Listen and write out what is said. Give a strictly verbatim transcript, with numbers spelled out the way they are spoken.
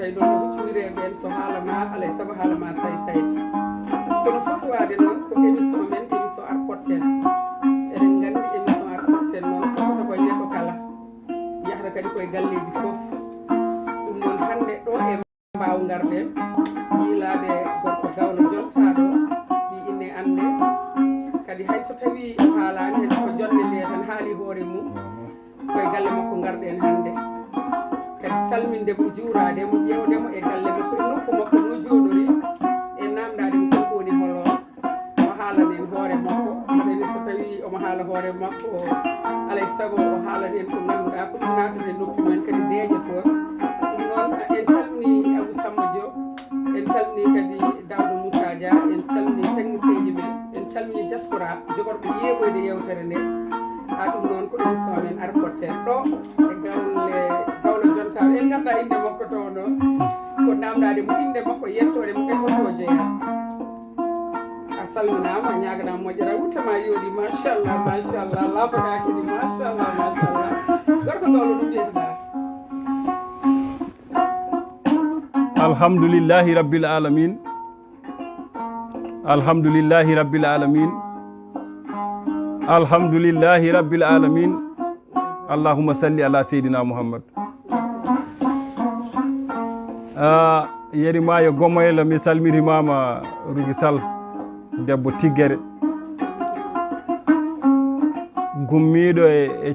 Tawi noon no huccondire e ɓeen, so haala ma alay sago haala ma say sayde. Kono fof waade noon ko émission men, émission Arporten. Eɗen nganndi émission Arporten noon fotata koye neɗɗo kala, yahata kadi koye galleeji fof. Ɗum noon hannde ɗo e mbaaw ngarɗen, yiilaade gorko gawlo jontaaɗo, ɓii inne annde. Kadi hay so tawii o haalaani, hay so ko jonnde nde tan haali hoore mum, koye galle makko ngarɗen hannde. Kadi salminde mo, juuraade mo, ƴeewde mo e galle makko, e nokku makko no jooɗori, e naamndaade mo kanko woni holo, o haalana en hoore makko. Mbeɗa anndi so tawii omo haala hoore makko, alay sago o haalana en ko ngannduɗaa ko ɗum naatata e noppi men, kadi deeƴa toon. Ɗum noon, en calminii Abou Samba Diop, en calminii kadi Daouda Moussa Dia, en calminii technicien ji men, en calminii diaspora jogorɓe yeeɓoyde yeewtere nde. Haa ɗum noon ko émission men Arporten ɗo e galle gawlo jontaaɗo. En nganndaa innde makko tawo noon. Ko naamndaade mo innde makko, yettoore mo e holto o jeyaa. A salminaama, a ñaaganaama moƴƴere, a wuttama yooɗi, machallah, machallah, laafaka kadi, machallah, machallah. Gorko gawlo, ɗum mbiyete-ɗaa? Alhamdulillahi rabbil alamin. Alhamdulillahi rabbil alamin. Alhamdulillahi rabbil alamin. Allahumma salli ala Seydina Muhammad. Ah, Yeri Maayo Gomoyla, mi salmitimaama, Rugi Sall, debbo tiggere. Gummiiɗo e, e